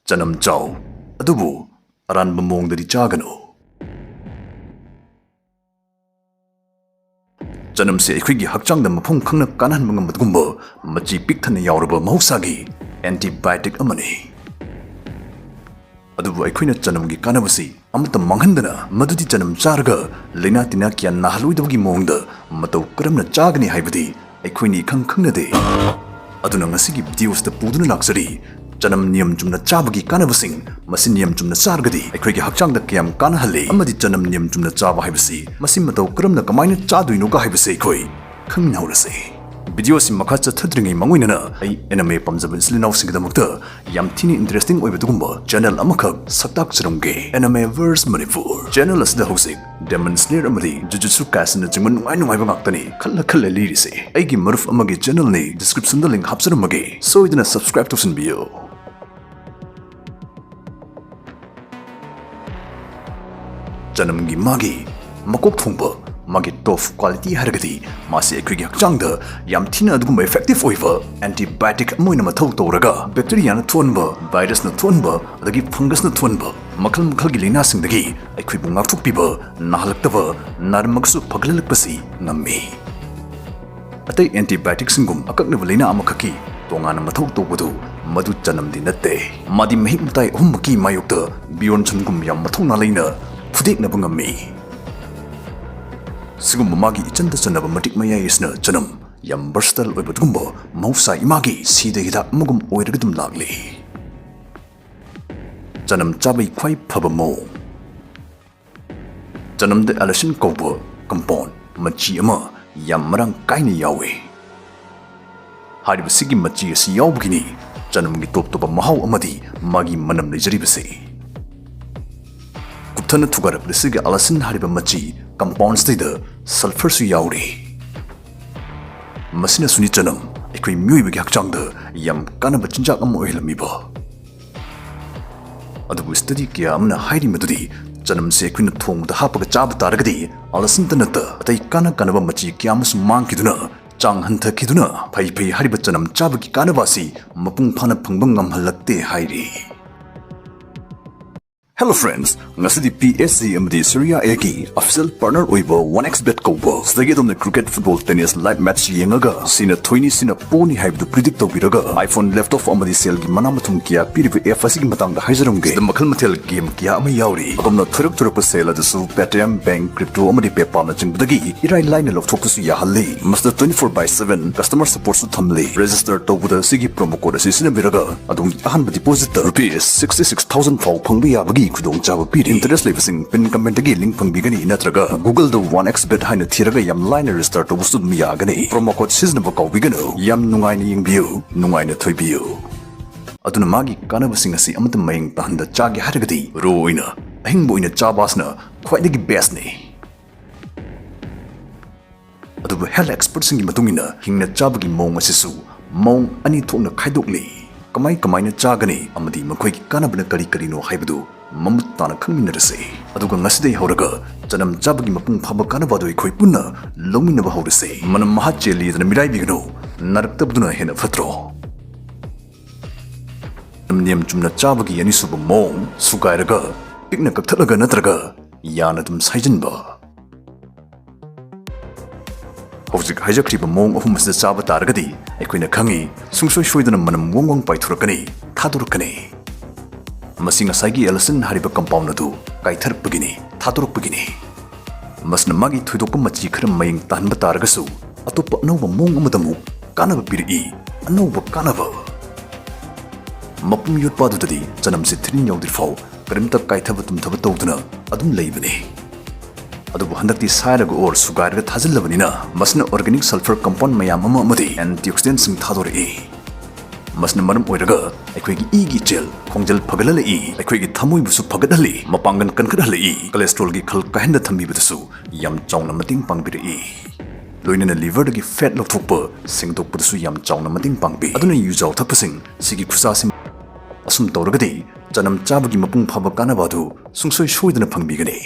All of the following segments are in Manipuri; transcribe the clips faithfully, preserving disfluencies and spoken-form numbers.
ꯆꯅꯝ ꯆꯥꯎ, ꯑꯗꯨꯕꯨ ꯑꯔꯥꯟꯕ ꯃꯑꯣꯡꯗꯗꯤ ꯆꯥꯒꯅꯨ꯫ ꯆꯅꯝꯁꯦ ꯑꯩꯈꯣꯏꯒꯤ ꯍꯛꯆꯥꯡꯗ ꯃꯐꯝ ꯈꯪꯅ ꯀꯥꯟꯅꯍꯟꯕ ꯉꯝꯕ ꯑꯗꯨꯒꯨꯝꯕ ꯃꯆꯤ ꯄꯤꯛ ꯊꯟꯅ ꯌꯥꯎꯔꯕ ꯃꯍꯧꯁꯥꯒꯤ antibiotic ꯑꯃꯅꯤ꯫ ꯑꯗꯨꯕꯨ ꯑꯩꯈꯣꯏꯅ ꯆꯅꯝꯒꯤ ꯀꯥꯟꯅꯕꯁꯤ ꯑꯃꯠꯇ ꯃꯥꯡꯍꯟꯗꯅ, ꯃꯗꯨꯗꯤ ꯆꯅꯝ ꯆꯥꯔꯒ ꯂꯩꯅꯥ ꯇꯤꯟꯅꯥ ꯀꯌꯥ ꯅꯥꯍꯜꯂꯣꯏꯗꯕꯒꯤ ꯃꯑꯣꯡꯗ ꯃꯇꯧ ꯀꯔꯝꯅ ꯆꯥꯒꯅꯤ ꯍꯥꯏꯕꯗꯤ ꯑꯩꯈꯣꯏꯅ ꯏꯈꯪ ꯈꯪꯅꯗꯦ꯫ ꯑꯗꯨꯅ ꯉꯁꯤꯒꯤ videoꯁꯤꯗ ꯄꯨꯗꯨꯅ ꯂꯥꯛꯆꯔꯤ, ꯆꯅꯝ ꯅꯤꯌꯝ ꯆꯨꯝꯅ ꯆꯥꯕꯒꯤ ꯀꯥꯟꯅꯕꯁꯤꯡ, ꯃꯁꯤ ꯅꯤꯌꯝ ꯆꯨꯝꯅ ꯆꯥꯔꯒꯗꯤ ꯑꯩꯈꯣꯏꯒꯤ ꯍꯛꯆꯥꯡꯗ ꯀꯌꯥꯝ ꯀꯥꯟꯅꯍꯜꯂꯤ, ꯑꯃꯗꯤ ꯆꯅꯝ ꯅꯤꯌꯝ ꯆꯨꯝꯅ ꯆꯥꯕ ꯍꯥꯏꯕꯁꯤ ꯃꯁꯤ ꯃꯇꯧ ꯀꯔꯝꯅ ꯀꯃꯥꯏꯅ ꯆꯥꯗꯣꯏꯅꯣꯒ ꯍꯥꯏꯕꯁꯤ ꯑꯩꯈꯣꯏ ꯈꯪꯃꯤꯟꯅꯍꯧꯔꯁꯤ꯫ Videoꯁꯤ ꯃꯈꯥ ꯆꯠꯊꯗ꯭ꯔꯤꯉꯩ ꯃꯥꯡꯑꯣꯏꯅꯅ ꯑꯩ anime ꯄꯥꯝꯖꯕ ꯏꯆꯤꯜ ꯏꯅꯥꯎꯁꯤꯡꯒꯤꯗꯃꯛꯇ ꯌꯥꯝ ꯊꯤꯅ interesting ꯑꯣꯏꯕ ꯑꯗꯨꯒꯨꯝꯕ channel ꯑꯃꯈꯛ ꯁꯛꯇꯥꯛꯆꯔꯝꯒꯦ, Animeverse Manipur꯫ Channel ꯑꯁꯤꯗ ꯍꯧꯖꯤꯛ Demon Slayer ꯑꯃꯗꯤ Jujutsu Kaisenꯅꯆꯤꯡꯕ ꯅꯨꯡꯉꯥꯏ ꯅꯨꯡꯉꯥꯏꯕ ꯉꯥꯛꯇꯅꯤ ꯈꯜꯂ ꯈꯜꯂ ꯂꯤꯔꯤꯁꯦ꯫ ꯑꯩꯒꯤ ꯃꯔꯨꯞ ꯑꯃꯒꯤ channelꯅꯤ, descriptionꯗ link ꯍꯥꯞꯆꯔꯝꯃꯒꯦ, ꯁꯣꯏꯗꯅ subscribe ꯇꯧꯁꯤꯟꯕꯤꯌꯨ꯫ ꯆꯅꯝꯒꯤ ꯃꯥꯒꯤ ꯃꯀꯣꯛ ꯊꯣꯡꯕ, ꯃꯥꯒꯤ top quality ꯍꯥꯏꯔꯒꯗꯤ ꯃꯥꯁꯤ ꯑꯩꯈꯣꯏꯒꯤ ꯍꯛꯆꯥꯡꯗ ꯌꯥꯝ ꯊꯤꯅ ꯑꯗꯨꯒꯨꯝꯕ effective ꯑꯣꯏꯕ antibiotic ꯑꯃ ꯑꯣꯏꯅ ꯃꯊꯧ ꯇꯧꯔꯒ bacteriaꯅ ꯊꯣꯛꯍꯟꯕ, virusꯅ ꯊꯣꯛꯍꯟꯕ, ꯑꯗꯒꯤ fungusꯅ ꯊꯣꯛꯍꯟꯕ ꯃꯈꯜ ꯃꯈꯜꯒꯤ ꯂꯥꯏꯅꯥꯁꯤꯡꯗꯒꯤ ꯑꯩꯈꯣꯏꯕꯨ ꯉꯥꯛꯊꯣꯛꯄꯤꯕ, ꯅꯥꯍꯜꯂꯛꯇꯕ, ꯅꯥꯔꯝꯃꯒꯁꯨ ꯐꯒꯠꯍꯜꯂꯛꯄꯁꯤ ꯉꯝꯃꯤ꯫ ꯑꯇꯩ antibioticꯁꯤꯡꯒꯨꯝ ꯑꯀꯛꯅꯕ ꯂꯥꯏꯅꯥ ꯑꯃꯈꯛꯀꯤ ꯇꯣꯉꯥꯟꯅ ꯃꯊꯧ ꯇꯧꯕꯗꯨ ꯃꯗꯨ ꯆꯅꯝꯗꯤ ꯅꯠꯇꯦ꯫ ꯃꯥꯗꯤ ꯃꯍꯤꯛ ꯃꯇꯥꯏ ꯑꯍꯨꯝꯃꯛꯀꯤ ꯃꯥꯌꯣꯛꯇ beyond ꯁꯨꯟꯒꯨꯝ ꯌꯥꯝ ꯃꯊꯧꯅꯥ ꯂꯩꯅ ꯐꯨꯗꯦꯛꯅꯕ ꯉꯝꯃꯤ꯫ ꯁꯤꯒꯨꯝꯕ ꯃꯥꯒꯤ ꯏꯆꯟꯗ ꯆꯟꯅꯕ ꯃꯇꯤꯛ ꯃꯌꯥꯏ ꯑꯁꯤꯅ ꯆꯅꯝ ꯌꯥꯝ versatile ꯑꯣꯏꯕ ꯑꯗꯨꯒꯨꯝꯕ ꯃꯍꯧꯁꯥ ꯏꯃꯥꯒꯤ ꯁꯤꯗ ꯍꯤꯗꯥꯛ ꯑꯃꯒꯨꯝ ꯑꯣꯏꯔꯒ ꯑꯗꯨꯝ ꯂꯥꯛꯂꯤ꯫ ꯆꯅꯝ ꯆꯥꯕꯒꯤ ꯈ꯭ꯋꯥꯏ ꯐꯕ ꯃꯑꯣꯡ꯫ ꯆꯅꯝꯗ allicin ꯀꯧꯕ compound ꯃꯆꯤ ꯑꯃ ꯌꯥꯝ ꯃꯔꯥꯡ ꯀꯥꯏꯅ ꯌꯥꯎꯏ꯫ ꯍꯥꯏꯔꯤꯕꯁꯤꯒꯤ ꯃꯆꯤ ꯑꯁꯤ ꯌꯥꯎꯕꯒꯤꯅꯤ ꯆꯅꯝꯒꯤ ꯇꯣꯞ ꯇꯣꯞꯄ ꯃꯍꯥꯎ ꯑꯃꯗꯤ ꯃꯥꯒꯤ ꯃꯅꯝ ꯂꯩꯖꯔꯤꯕꯁꯤ꯫ ꯀꯨꯞꯊꯅ ꯊꯨꯒꯥꯏꯔꯛꯄꯗ ꯁꯤꯒꯤ allicin ꯍꯥꯏꯔꯤꯕ ꯃꯆꯤ compoundꯁꯤꯗ sulphurꯁꯨ ꯌꯥꯎꯔꯤ꯫ ꯃꯁꯤꯅꯁꯨꯅꯤ ꯆꯅꯝ ꯑꯩꯈꯣꯏ ꯃꯤꯑꯣꯏꯕꯒꯤ ꯍꯛꯆꯥꯡꯗ ꯌꯥꯝ ꯀꯥꯟꯅꯕ ꯆꯤꯟꯖꯥꯛ ꯑꯃ ꯑꯣꯏꯍꯜꯂꯝꯃꯤꯕ꯫ ꯑꯗꯨꯕꯨ study ꯀꯌꯥ ꯑꯃꯅ ꯍꯥꯏꯔꯤ ꯃꯗꯨꯗꯤ ꯆꯅꯝꯁꯦ ꯑꯩꯈꯣꯏꯅ ꯊꯣꯡꯕꯗ ꯍꯥꯞꯄꯒ ꯆꯥꯕ ꯇꯥꯔꯒꯗꯤ allicinꯇ ꯅꯠꯇ ꯑꯇꯩ ꯀꯥꯟꯅ ꯀꯥꯟꯅꯕ ꯃꯆꯤ ꯀꯌꯥ ꯑꯃꯁꯨ ꯃꯥꯡꯈꯤꯗꯨꯅ, ꯆꯥꯡ ꯍꯟꯊꯈꯤꯗꯨꯅ, ꯐꯩ ꯐꯩ ꯍꯥꯏꯔꯤꯕ ꯆꯅꯝ ꯆꯥꯕꯒꯤ ꯀꯥꯟꯅꯕ ꯑꯁꯤ ꯃꯄꯨꯡ ꯐꯥꯅ ꯐꯪꯕ ꯉꯝꯍꯜꯂꯛꯇꯦ ꯍꯥꯏꯔꯤ꯫ Hello friends, ꯉꯁꯤꯗꯤ P S G ꯑꯃꯗꯤ Serie Aꯒꯤ official partner ꯑꯣꯏꯕ one X bet ꯀꯧꯕ ꯁꯤꯗꯒꯤ ꯑꯗꯣꯝꯅ cricket, football, tennis live match ꯌꯦꯡꯉꯒ ꯁꯤꯅ ꯊꯣꯏꯅꯤ, ꯁꯤꯅ ꯄꯣꯅꯤ ꯍꯥꯏꯕꯗꯨ predict ꯇꯧꯕꯤꯔꯒ iPhone laptop ꯑꯃꯗꯤ ꯁꯦꯜꯒꯤ ꯃꯅꯥ ꯃꯊꯨꯝ ꯀꯌꯥ ꯄꯤꯔꯤꯕ app ꯑꯁꯤꯒꯤ ꯃꯇꯥꯡꯗ ꯍꯥꯏꯖꯔꯝꯒꯦ꯫ ꯁꯤꯗ ꯃꯈꯜ ꯃꯊꯦꯜ game ꯀꯌꯥ ꯑꯃ ꯌꯥꯎꯔꯤ꯫ ꯑꯗꯣꯝꯅ ꯊꯣꯏꯔꯛ ꯊꯣꯏꯔꯛꯄ ꯁꯦꯜ ꯑꯗꯨꯁꯨ Paytm, bank, crypto ꯑꯃꯗꯤ PayPalꯅꯆꯤꯡꯕꯗꯒꯤ ꯏꯔꯥꯏ ꯂꯥꯏꯅ ꯂꯧꯊꯣꯛꯄꯁꯨ ꯌꯥꯍꯜꯂꯤ꯫ ꯃꯁꯤꯗ twenty four by seven customer supportꯁꯨ ꯊꯝꯂꯤ꯫ Register ꯇꯧꯕꯗ ꯁꯤꯒꯤ promo code ꯑꯁꯤ ꯁꯤꯖꯤꯟꯅꯕꯤꯔꯒ ꯑꯗꯣꯝꯒꯤ ꯑꯍꯥꯟꯕ depositꯇ rupees sixty six thousand ꯐꯥꯎ ꯐꯪꯕ ꯌꯥꯕꯒꯤ ꯈꯨꯗꯣꯡꯆꯥꯕ ꯄꯤꯔꯤ꯫ Interest ꯂꯩꯕꯁꯤꯡ pin commentꯇꯒꯤ link ꯐꯪꯕꯤꯒꯅꯤ, ꯅꯠꯇ꯭ꯔꯒ Googleꯗ one X bet ꯍꯥꯏꯅ ꯊꯤꯔꯒ ꯌꯥꯝ ꯂꯥꯏꯅ register ꯇꯧꯕꯁꯨ ꯑꯗꯨꯝ ꯌꯥꯒꯅꯤ꯫ Promo code ꯁꯤꯖꯤꯟꯅꯕ ꯀꯥꯎꯕꯤꯒꯅꯨ꯫ ꯌꯥꯝ ꯅꯨꯡꯉꯥꯏꯅ ꯌꯦꯡꯕꯤꯌꯨ, ꯅꯨꯡꯉꯥꯏꯅ ꯊꯣꯏꯕꯤꯌꯨ꯫ ꯑꯗꯨꯅ ꯃꯥꯒꯤ ꯀꯥꯟꯅꯕꯁꯤꯡ ꯑꯁꯤ ꯑꯃꯠꯇ ꯃꯌꯦꯡ ꯇꯥꯍꯟꯗ ꯆꯥꯒꯦ ꯍꯥꯏꯔꯒꯗꯤ raw ꯑꯣꯏꯅ ꯑꯍꯤꯡꯕ ꯑꯣꯏꯅ ꯆꯥꯕ ꯑꯁꯤꯅ ꯈ꯭ꯋꯥꯏꯗꯒꯤ bestꯅꯤ꯫ ꯑꯗꯨꯕꯨ health expertꯁꯤꯡꯒꯤ ꯃꯇꯨꯡ ꯏꯟꯅ ꯍꯤꯡꯅ ꯆꯥꯕꯒꯤ ꯃꯑꯣꯡ ꯑꯁꯤꯁꯨ ꯃꯑꯣꯡ ꯑꯅꯤ ꯊꯣꯛꯅ ꯈꯥꯏꯗꯣꯛꯂꯤ꯫ ꯀꯃꯥꯏ ꯀꯃꯥꯏꯅ ꯆꯥꯒꯅꯤ ꯑꯃꯗꯤ ꯃꯈꯣꯏꯒꯤ ꯀꯥꯟꯅꯕꯅ ꯀꯔꯤ ꯀꯔꯤꯅꯣ ꯍꯥꯏꯕꯗꯨ ꯃꯃꯨꯠ ꯇꯥꯅ ꯈꯪꯃꯤꯟꯅꯔꯁꯤ꯫ ꯑꯗꯨꯒ ꯉꯁꯤꯗꯒꯤ ꯍꯧꯔꯒ ꯆꯅꯝ ꯆꯥꯕꯒꯤ ꯃꯄꯨꯡ ꯐꯥꯕ ꯀꯥꯟꯅꯕ ꯑꯗꯨ ꯑꯩꯈꯣꯏ ꯄꯨꯟꯅ ꯂꯧꯃꯤꯟꯅꯕ ꯍꯧꯔꯁꯤ꯫ ꯃꯅꯝ ꯃꯍꯥ ꯆꯦꯜꯂꯤꯗꯅ ꯃꯤꯔꯥꯏꯕꯤꯒꯅꯨ, ꯅꯥꯔꯛꯇꯕꯗꯨꯅ ꯍꯦꯟꯅ ꯐꯠꯇ꯭ꯔꯣ? ꯅꯤꯌꯝ ꯆꯨꯝꯅ ꯆꯥꯕꯒꯤ ꯑꯅꯤꯁꯨꯕ ꯃꯑꯣꯡ, ꯁꯨꯒꯥꯏꯔꯒ, ꯄꯤꯛꯅ ꯀꯛꯊꯠꯂꯒ ꯅꯠꯇ꯭ꯔꯒ ꯌꯥꯅ ꯑꯗꯨꯝ ꯁꯥꯏꯖꯤꯟꯕ꯫ ꯍꯧꯖꯤꯛ ꯍꯥꯏꯖꯈ꯭ꯔꯤꯕ ꯃꯑꯣꯡ ꯑꯍꯨꯝ ꯑꯁꯤꯗ ꯆꯥꯕ ꯇꯥꯔꯒꯗꯤ ꯑꯩꯈꯣꯏꯅ ꯈꯪꯉꯤ, ꯁꯨꯡꯁꯣꯏ ꯁꯣꯏꯗꯅ ꯃꯅꯝ ꯋꯪ ꯋꯪ ꯄꯥꯏꯊꯣꯔꯛꯀꯅꯤ, ꯊꯥꯗꯣꯔꯛꯀꯅꯤ꯫ ꯃꯁꯤ ꯉꯁꯥꯏꯒꯤ allicin ꯍꯥꯏꯔꯤꯕ compound ꯑꯗꯨ ꯀꯥꯏꯊꯔꯛꯄꯒꯤꯅꯤ, ꯊꯥꯗꯣꯔꯛꯄꯒꯤꯅꯤ꯫ ꯃꯁꯤꯅ ꯃꯥꯒꯤ ꯊꯣꯏꯗꯣꯛꯄ ꯃꯆꯤ ꯈꯔ ꯃꯌꯦꯡ ꯇꯥꯍꯟꯕ ꯇꯥꯔꯒꯁꯨ, ꯑꯇꯣꯞꯄ ꯑꯅꯧꯕ ꯃꯑꯣꯡ ꯑꯃꯗ ꯑꯃꯨꯛ ꯀꯥꯟꯅꯕ ꯄꯤꯔꯛꯏ, ꯑꯅꯧꯕ ꯀꯥꯟꯅꯕ꯫ ꯃꯄꯨꯝ ꯌꯣꯠꯄ ꯑꯗꯨꯗꯗꯤ ꯆꯅꯝꯁꯤ ꯊꯤꯔꯤꯟ ꯌꯥꯎꯗ꯭ꯔꯤ ꯐꯥꯎ ꯀꯔꯤꯝꯇ ꯀꯥꯏꯊꯕ ꯇꯨꯝꯊꯕ ꯇꯧꯗꯅ ꯑꯗꯨꯝ ꯂꯩꯕꯅꯤ꯫ ꯑꯗꯨꯕꯨ ꯍꯟꯗꯛꯇꯤ ꯁꯥꯏꯔꯒ or ꯁꯨꯒꯥꯏꯔꯒ ꯊꯥꯖꯤꯜꯂꯕꯅꯤꯅ, ꯃꯁꯤꯅ organic sulfur compound ꯃꯌꯥꯝ ꯑꯃ ꯑꯃꯗꯤ antioxidantꯁꯤꯡ ꯊꯥꯗꯣꯔꯛꯏ꯫ ꯃꯁꯤꯅ ꯃꯔꯝ ꯑꯣꯏꯔꯒ ꯑꯩꯈꯣꯏꯒꯤ ꯏꯒꯤ ꯏꯆꯦꯜ ꯈꯣꯡꯖꯦꯜ ꯐꯒꯠꯍꯜꯂꯛꯏ, ꯑꯩꯈꯣꯏꯒꯤ ꯊꯃꯣꯏꯕꯨꯁꯨ ꯐꯒꯠꯍꯜꯂꯤ, ꯃꯄꯥꯡꯒꯜ ꯀꯟꯈꯠꯍꯜꯂꯛꯏ, cholesterolꯒꯤ ꯈꯜ ꯀꯥꯏꯍꯟꯗ ꯊꯝꯕꯤꯕꯗꯁꯨ ꯌꯥꯝ ꯆꯥꯎꯅ ꯃꯇꯦꯡ ꯄꯥꯡꯕꯤꯔꯛꯏ꯫ ꯂꯣꯏꯅꯅ liverꯗꯒꯤ fat ꯂꯧꯊꯣꯛꯄ, ꯁꯦꯡꯗꯣꯛꯄꯗꯁꯨ ꯌꯥꯝ ꯆꯥꯎꯅ ꯃꯇꯦꯡ ꯄꯥꯡꯕꯤ꯫ ꯑꯗꯨꯅ ꯌꯨꯖꯥꯎ ꯊꯛꯄꯁꯤꯡ ꯁꯤꯒꯤ ꯈꯨꯆꯥꯁꯤꯡ ꯑꯁꯨꯝ ꯇꯧꯔꯒꯗꯤ ꯆꯅꯝ ꯆꯥꯕꯒꯤ ꯃꯄꯨꯡ ꯐꯥꯕ ꯀꯥꯟꯅꯕ ꯑꯗꯨ ꯁꯨꯡꯁꯣꯏ ꯁꯣꯏꯗꯅ ꯐꯪꯕꯤꯒꯅꯤ꯫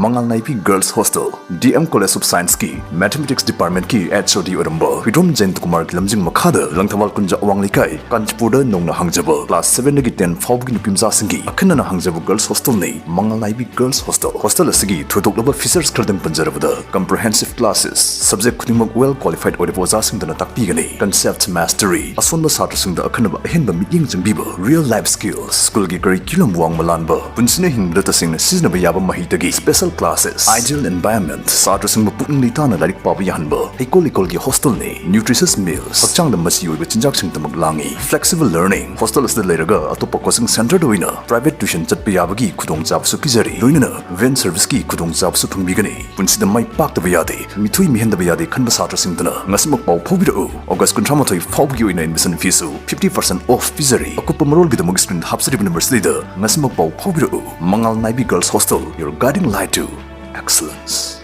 ꯃꯉꯥꯜ ꯅꯥꯏꯕꯤ Girls Hostel, D M College of Science ꯀꯤ Mathematics Department ꯀꯤ H O D ꯑꯣꯏꯔꯝꯕ ꯍꯨꯏꯗ꯭ꯔꯣꯝ ꯖꯌꯟꯇ ꯀꯨꯃꯥꯔꯒꯤ ꯂꯝꯖꯤꯡ ꯃꯈꯥꯗ ꯂꯪꯊꯕꯥꯜ ꯀꯨꯟꯖꯥ ꯑꯋꯥꯡ ꯂꯩꯀꯥꯏ, ꯀꯥꯟꯆꯤꯄꯨꯔꯗ ꯅꯧꯅ ꯍꯥꯡꯖꯕ class seven ꯗꯒꯤ ten ꯐꯥꯎꯕꯒꯤ ꯅꯨꯄꯤ ꯃꯆꯥꯁꯤꯡꯒꯤ ꯑꯈꯟꯅꯅ ꯍꯥꯡꯖꯕ Girls Hostel ꯅꯤ ꯃꯉꯥꯜ ꯅꯥꯏꯕꯤ Girls Hostel꯫ Hostel ꯑꯁꯤꯒꯤ ꯊꯣꯏꯗꯣꯛꯂꯕ features ꯈꯔꯗꯪ ꯄꯟꯖꯔꯕꯗ, comprehensive classes, subject ꯈꯨꯗꯤꯡꯃꯛ well qualified ꯑꯣꯏꯔꯕ ꯑꯣꯖꯥꯁꯤꯡꯗꯅ ꯇꯥꯛꯄꯤꯒꯅꯤ꯫ Concept mastery, ꯑꯁꯣꯟꯕ ꯁꯥꯇ꯭ꯔꯁꯤꯡꯗ ꯑꯈꯟꯅꯕ ꯑꯍꯦꯟꯕ ꯃꯤꯠꯌꯦꯡ ꯆꯪꯕꯤꯕ꯫ Real life skills, ꯁ꯭ꯀꯨꯜꯒꯤ curriculum ꯋꯥꯡꯃ ꯂꯥꯟꯕ, ꯄꯨꯟꯁꯤꯅ ꯍꯤꯡꯕꯗ ꯇꯁꯦꯡꯅ ꯁꯤꯖꯤꯟꯅꯕ ꯌꯥꯕ ꯃꯍꯩ ꯇꯒꯤ special classes꯫ Ideal environment, ꯁꯥꯇ꯭ꯔꯁꯤꯡꯕꯨ ꯄꯨꯛꯅꯤꯡ ꯂꯩꯇꯥꯅ ꯂꯥꯏꯔꯤꯛ ꯄꯥꯕ ꯌꯥꯍꯟꯕ ꯍꯩꯀꯣꯜ ꯂꯩꯀꯣꯜꯒꯤ hostel ꯅꯤ꯫ Nutritious meals, ꯍꯛꯆꯥꯡꯗ ꯃꯆꯤ ꯑꯣꯏꯕ ꯆꯤꯟꯖꯥꯛꯁꯤꯡꯗꯃꯛ ꯂꯥꯡꯏ꯫ Flexible learning, hostel ꯑꯁꯤꯗ ꯂꯩꯔꯒ ꯑꯇꯣꯞꯄ coaching centre ꯗ ꯑꯣꯏꯅ private tuition ꯆꯠꯄ ꯌꯥꯕꯒꯤ ꯈꯨꯗꯣꯡꯆꯥꯕꯁꯨ ꯄꯤꯖꯔꯤ꯫ ꯂꯣꯏꯅꯅ van service ꯀꯤ ꯈꯨꯗꯣꯡꯆꯥꯕꯁꯨ ꯐꯪꯕꯤꯒꯅꯤ꯫ ꯄꯨꯟꯁꯤꯗ ꯃꯥꯏ ꯄꯥꯛꯇꯕ ꯌꯥꯗꯦ, ꯃꯤꯊꯣꯏ ꯃꯤꯍꯦꯟꯗꯕ ꯌꯥꯗꯦ ꯈꯟꯕ ꯁꯥꯇ꯭ꯔꯁꯤꯡꯗꯨꯅ ꯉꯁꯤꯃꯛ ꯄꯥꯎ ꯐꯥꯎꯕꯤꯔꯛꯎ꯫ August ꯀꯨꯟꯊ꯭ꯔꯥ ꯃꯥꯊꯣꯏ ꯐꯥꯎꯕꯒꯤ ꯑꯣꯏꯅ admission fee ꯁꯨ fifty percent off ꯄꯤꯖꯔꯤ꯫ ꯑꯀꯨꯞꯄ ꯃꯔꯣꯜꯒꯤꯗꯃꯛ screen ꯗ ꯍꯥꯞꯆꯔꯤꯕ number ꯁꯤꯗ ꯉꯁꯤꯃꯛ ꯄꯥꯎ ꯐꯥꯎꯕꯤꯔꯛꯎ꯫ ꯃꯉꯥꯜ ꯅꯥꯏꯕꯤ Girls Hostel, your guiding light to excellence꯫